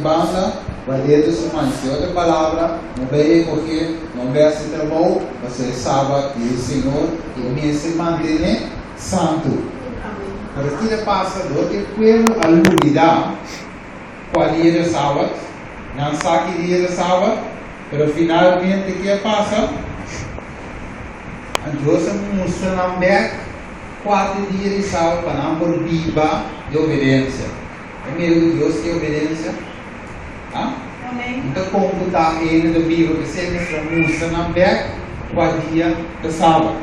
banda, ward'é su man. Ku otro palabra, no bai rekohé, no bai hasi trabou, pasobra e sabat di e Señor i e mester mantené santu. Pero kiko a pasa dor ku e pueblo a lubidá kua dia ta sabat? Nan sa ki dia ta sabat, pero finalmente ke a pasa? Dios a mustra nan bèk kua ta e dia di sabat pa nan por biba di obedensia. E mira ku Dios ke obedensia? Ha? No ta kon ku ta hende ta biba, p'esei mester a mustra nan bèk kua dia ta sabat.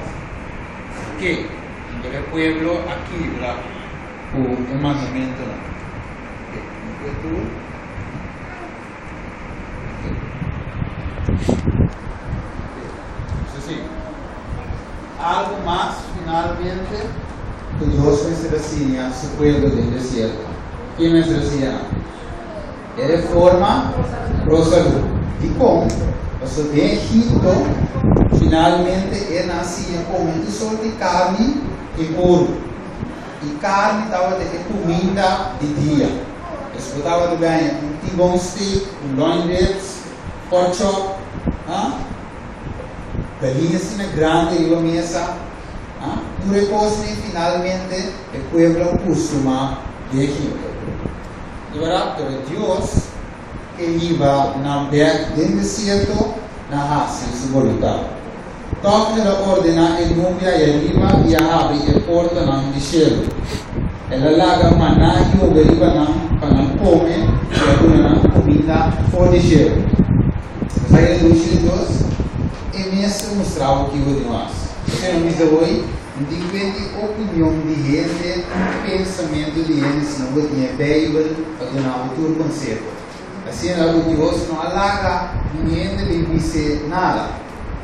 Oke, anto e pueblo a kibra ku e mandamentunan. Oke, no kue tur. Oke. Oke, eso si. Algu mas finalmente ku Dios mester a siña su pueblo den desierto. Ken mester a siña nan? E reforma pro salú. Dikon? Pasobra den Egipto finalmente e nan siña kome tur sort di karni impuru. I karni tabata e kuminda di dia. Es bo tabata bèña un T-bone steak, un loin ribs, pork chop, ha? Galiña asina grandi riba mesa, ha? Tur e kosnan finalmente e pueblo a kustumá di Egipto. Di bèrdat, pero Dios ke hiba nan bèk den desierto na hasi su boluntat. Tòg el a ordená e nubia ei ariba i a habri e portanan di shelu. El a laga maná yobe riba nan pa nan kome i a duna nan kuminda for di shelu. Bo sa e dushi di Dios? E mes ta mustra bo kiko di mas. Esei no bisa hoy? No tin kuenta e opinion di hende, pensamentu di hende, sino bo tin e Beibel pa duna bo tur konseho. Asina ku Dios no a laga niun hende bin bis'é nada.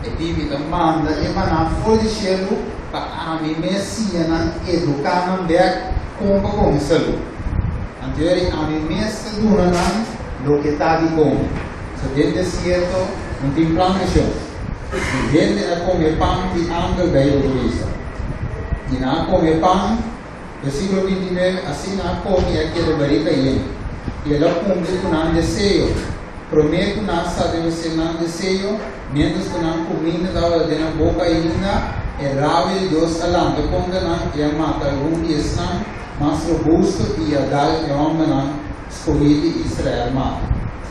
E Bibi ta manda e maná for di shelu pa ami mes siña nan eduká nan bèk kon pa kome salú. Anto yori ami mes ta duna nan loke ta di kome. So den desierto no tin plantashon. Di hende a kome pan di angel Beibel ta bisa. I nan a kome pan, versíkulo 29, asina a kome i a keda barika yen. I el a kumpli ku nan deseo. Promé ku nan satisfasé nan deseo, miéntras ku nan kuminda tabata den nan boka ainda, e rabia di Dios a lanta kontra nan i a mata algun di esnan mas robusto i a dal e hòmbernan skohí di Israel mata.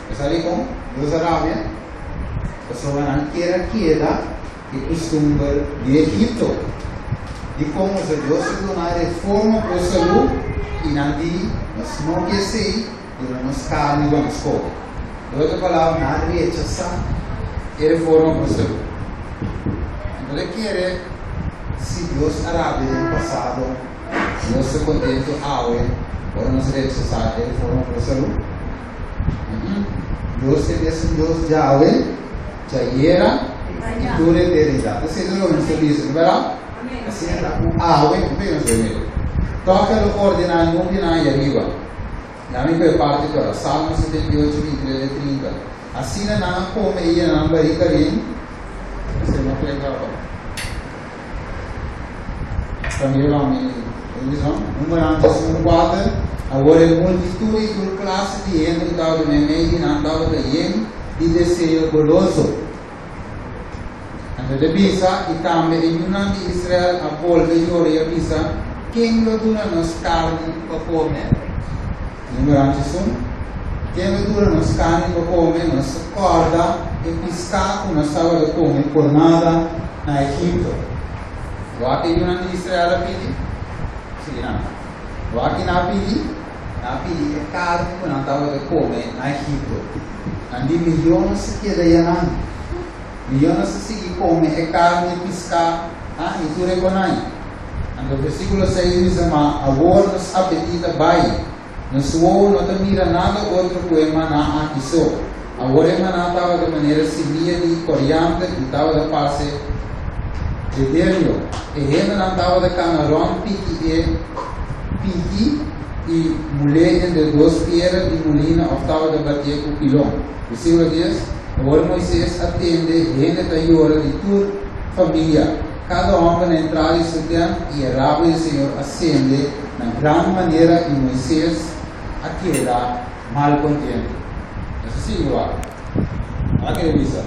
Bo sa dikon Dios a rabia? Pasobra nan kier a keda e kustumber di Egipto. Dikon? Pasobra Dios a duna reforma pro salú i nan di, Nos no ke esei. Duna nos karni pa nos kome. Den otro palabra, nan a rechasá e reforma pa salú. Anto ta kere si Dios a rabia den pasado, Dios ta kontentu awe ora nos rechasá e reforma pa salú? Dios ta e mesun Dios djawe, djayera i tur eternidat. Esei ta loke nos ta bisa, no bèrdat? Asina ta ku awe, no p'e nos bai mira. Tòg el lo ordená nubianan ayariba. Yami ku e parti tora, Salmo 78, 23 te 30. Asina nan a kome i yena nan barika rin. Esei no kle kaba. Ta mira mi televishon. Numero 1, 4. Awor e multitut i tur klase di hende ku tabata meimei di nan tabata yen di deseo goloso. Anto el a bisa, I tambe e yunan di Israel a bolbe yora i a bisa, Ken lo duna nos karni pa kome? Numero 1, Ken lo duna nos karni pa kome? Nos ta kòrda e piská ku nos tabata kome por nada na Egipto. Wak e yunan di Israel a pidi? Sí, nan. Wak nan a pidi? Nan a pidi e karni ku nan tabata kome na Egipto. Nan di, Mihó nos a keda yanan. Mihó nos a sigui kome e karni, piská, ha, i tur e konai. Anto versíkulo 6 bisa, Ma awor nos apetit a bai. Nos wowo no ta mira nada otro ku e maná aki so. Awor e maná tabata manera simia di koriander i tabata parse bederio. E hendenan tabata kana rònt piki e piki i mul'é entre dos piedra di mulina òf tabata batié ku pilon. Versíkulo 10, Awor Moises a tende hende ta yora di tur famia, kada hòmber na entrada di su tènt, i e rabia di señor a sende na gran manera i Moises a keda malkontentu. Nos ta sigui wak. Wak e bisa.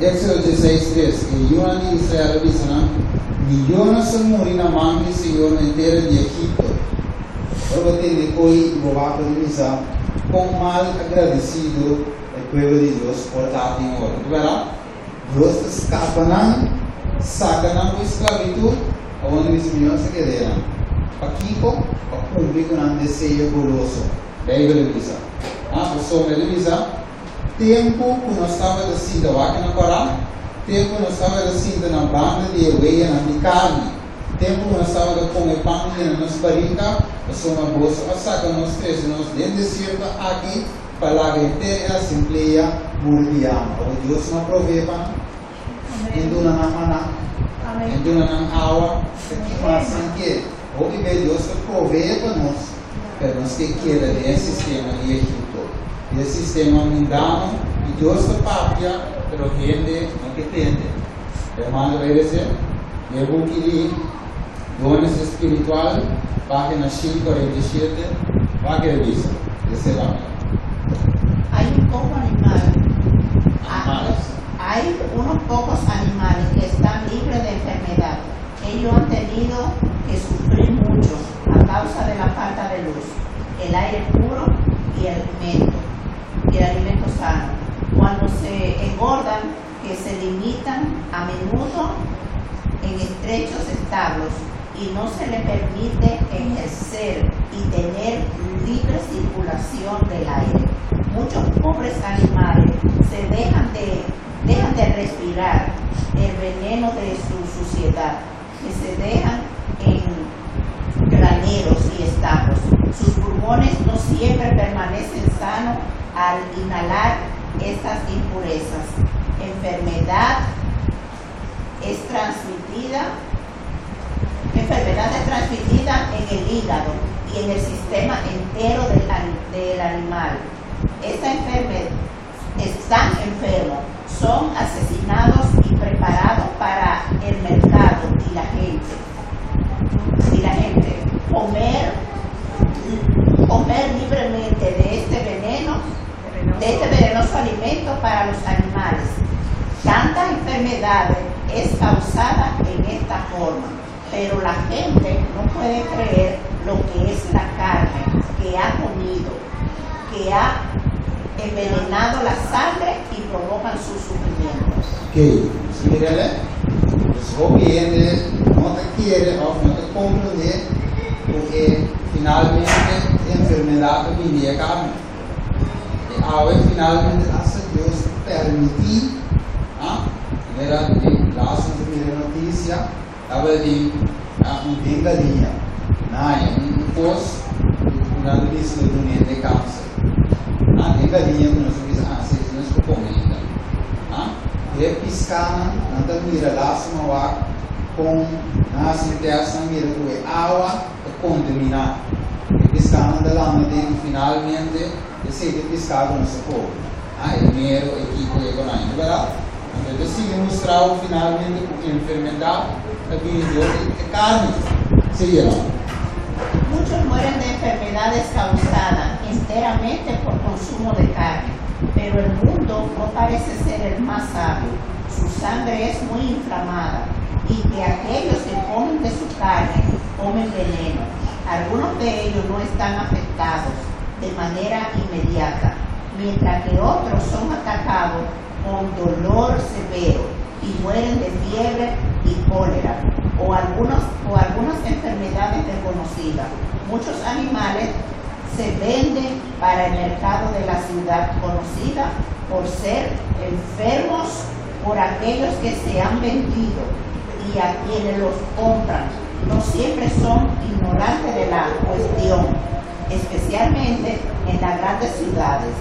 Éxodo 16, 3, E yunan di Israel a bisa nan, Mihó nos a muri na man di Señor na e tera di Egipto. Ora bo tende koe i bo wak bo ta bisa, Kon mal agradesido e pueblo di Dios por ta tin ora. No ta bèrdat? Dios ta skapa nan, saka nan ku e sklabitut, awor nan bisa mihó nos a keda einan. Pakiko? Pa kumpli ku nan deseo goloso. Beibel a bisa. Pasobra el a bisa, Tempu ku nos tabata sinta wak na kòrá, tempu nos tabata sinta na banda di e weyanan di karni, tempu ku nos tabata kome pan yena nos barika, pasobra boso a saka nos trese nos den desierto aki pa laga henter e asamblea muri di hamber. Awor Dios no a proveé pa nan? E duna nan maná? E duna nan awa? Ta ki mas nan ke? Hopi bes Dios ta proveé pa nos. Pero nos ke keda den e sistema di Egipto, den e sistema mundano, i Dios ta papia, pero hende no ke tende. Hermano ta bay rese den e buki di Dones Espiritual, pagina 147, wak e bisa, rese pa mi. Hay un poco animal. Animales. Hay unos pocos animales que están libres de enfermedad. Ellos han tenido que sufrir mucho a causa de la falta de luz, el aire puro y el alimento, y el alimento sano. Cuando se engordan, que se limitan a menudo en estrechos establos y no se les permite ejercer y tener libre circulación del aire. Muchos pobres animales se dejan de, dejan de respirar el veneno de su suciedad, que se dejan en graneros y establos. Sus pulmones no siempre permanecen sanos al inhalar estas impurezas. Enfermedad es transmitida, enfermedad es transmitida en el hígado y en el sistema entero del animal. Esta enfermedad están enfermos, son asesinados y preparados para el mercado y la gente. Y la gente comer, comer libremente de este veneno, de este venenoso alimento para los animales. Tantas enfermedades es causada en esta forma, pero la gente no puede creer lo que es la carne que ha comido, que ha envenenado la sangre y provocan sus sufrimientos. Ok, si mirele, pues hopi hende no ta kere of no ta comprende cu e finalmente enfermedad ta bini di e carne. E awe finalmente hasta Dios ta permiti, ah, manera den laatst nos a mira noticia, tabatin un den galiña, naña, un cos cu nan ta bisa lo duna hende cancer. Ah, den galiña cu nos ta bisa, ah, si, nos por come ainda. Ah, e piscanan, nan ta mira lastima wak con nan haci un test, nan mira cu e awa ta contamina. E piscanan ta landa den y finalmente esey ta e pisca cu nos ta come. Ah, e mero, e kiko, e konai, no berdad? Anto e ta sigui mustra bo finalmente ku enfermedat ta bini dor di e karni. Sigui, hermano. Muchos mueren de enfermedades causadas enteramente por consumo de carne, pero el mundo no parece ser el más sabio. Su sangre es muy inflamada y que aquellos que comen de su carne comen veneno. Algunos de ellos no están afectados de manera inmediata, mientras que otros son atacados con dolor severo y mueren de fiebre y cólera o, algunos, o algunas enfermedades desconocidas. Muchos animales se venden para el mercado de la ciudad conocida por ser enfermos por aquellos que se han vendido y a quienes los compran. No siempre son ignorantes de la cuestión, especialmente en las grandes ciudades.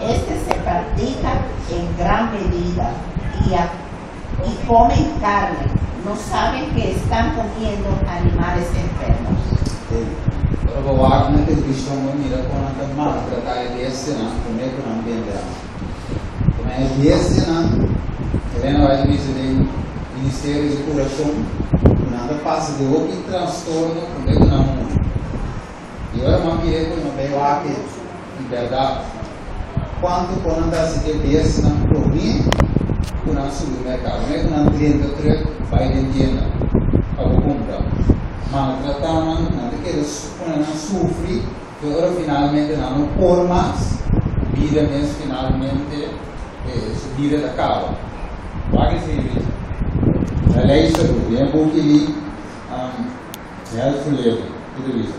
Este se practica en gran medida y, a, y comen carne. No saben que están comiendo animales enfermos. Ora bo wak na televishon bo mira kon nan ta maltratá e bestianan promé ku nan bende nan. Kuma e bestianan, Elena White a bisa den Ministerio di Kurashon ku nan ta pasa di hopi trastorno promé ku nan muri. I ora mi a mira ku mi a bai wak e, di bèrdat. Kuantu ku nan ta hasi ku e bestianan promé ku nan subi merkado? Promé ku nan drenta trùk bai den tienda pa bo kumpra. Maltratá nan, nan ta keda pone nan sufri te ora finalmente nan no por mas, bida mes finalmente su bida ta kaba. Wak esei bisa. La lei salú, den e buki di Healthful Living, ki ta bisa?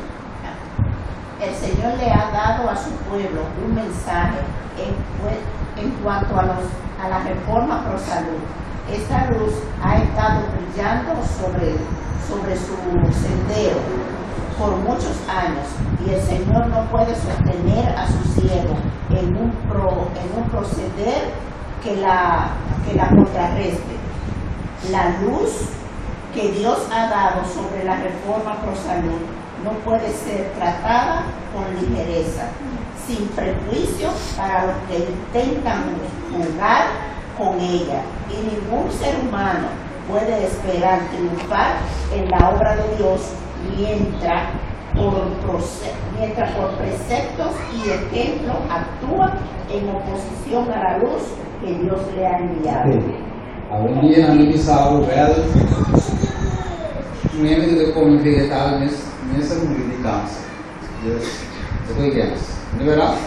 El Señor le ha dado a su pueblo un mensaje en, en cuanto a, los, a la reforma pro salud. Esta luz ha estado brillando sobre su sendero por muchos años y el Señor no puede sostener a su siervo en un proceder que la contrarreste. La luz que Dios ha dado sobre la reforma pro salud no puede ser tratada con ligereza, sin prejuicio para los que intentan jugar con ella. Y ningún ser humano puede esperar triunfar en la obra de Dios mientras por preceptos y ejemplo actúa en oposición a la luz que Dios le ha enviado. Awendia nan ta bisa bo wel, un hende ku ta kome vegetal mes mes a muri di kanser. Dios ta kohe kens. No ta bèrdat?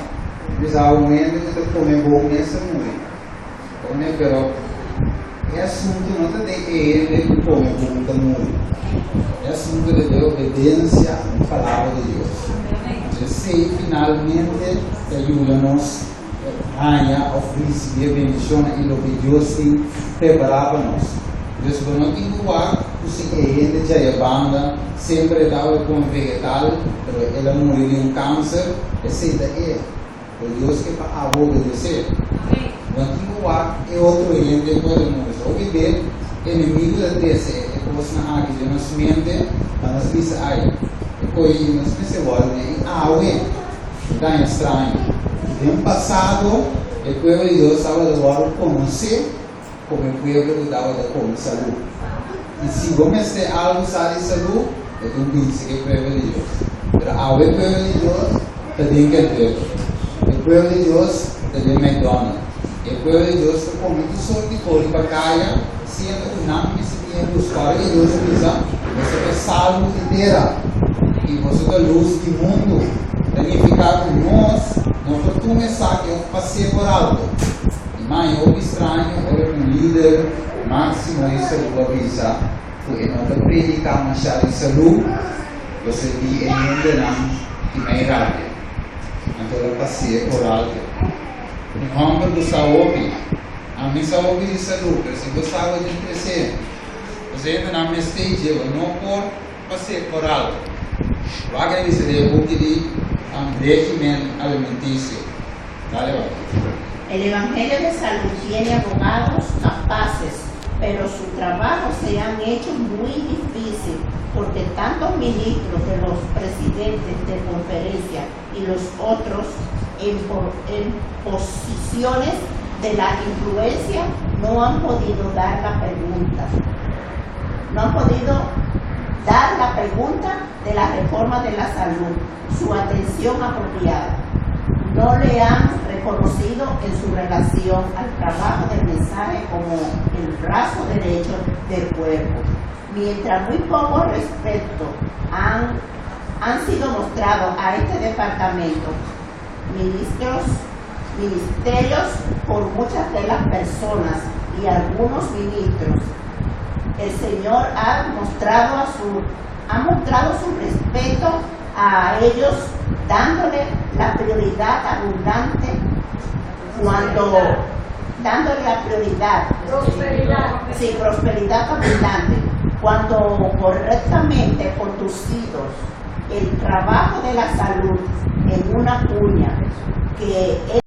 Bisa un hende ku ta kome bon mes a muri. Kome pero e asuntu no ta den e hende ku kome bon ta muri. E asuntu ta den obedensia na palabra di Dios. Entonces esei finalmente ta yuda nos haña òf risibí e bendishonnan i loke Dios tin prepará pa nos. Entonces bo no tin ku wak ku si e hende djaya banda semper e tabata kome vegetal pero el a muri di un kanser, esei ta e. Pero Dios ke pa abo obedesé. Bo no tin ku wak e otro hende ku a muri. So hopi be enemigu ta trese e kosnan aki den nos mente pa nos bisa ai e ko'i nos mester wòrdu den i awe ta daña straño. Den pasado e pueblo di Dios tabata wòrdu konosé komo e pueblo ku tabata kome salú. I si bo mester algu sa di salú, bo tin bisa ku e pueblo di Dios. Pero awe e pueblo di Dios ta den Kentucky. E pueblo di Dios ta den McDonald's. E pueblo di Dios ta kome tur sort di kos riba kaya, siendo ku nan mester tin e lus. Kòrda ke Dios a bisa, Boso ta salu di tera i boso ta lus di mundu. Ta nifiká ku nos no por tuma esaki òf pas'é por alto. I mai hopi straño ora ku un lider máksimo di salú a bisa ku e no ta prediká mashá di salú, boso di e hendenan tin mai rabia. Anto el a pas'é por alto. Un hòmber ku sa hopi. Ami sa hopi di salú, pero si bo sa bo tin tresé. Boso hendenan mester dje, bo no por pas'é por alto. Wak a bisa den e buki di Régimen Alimentisio. Dale wak. El Evangelio de Salud tiene abogados capaces, pero su trabajo se han hecho muy difícil porque tantos ministros de los presidentes de conferencia y los otros en posiciones de la influencia no han podido dar la pregunta. No han podido dar la pregunta de la reforma de la salud, su atención apropiada. No le han reconocido en su relación al trabajo del mensaje como el brazo derecho del cuerpo. Mientras muy poco respeto han sido mostrados a este departamento, ministros, ministerios por muchas de las personas y algunos ministros, el Señor ha mostrado su respeto a ellos dándole la prioridad abundante cuando dándole la prioridad. Prosperidad. Sí, prosperidad abundante cuando correctamente conducidos el trabajo de la salud en una cuña que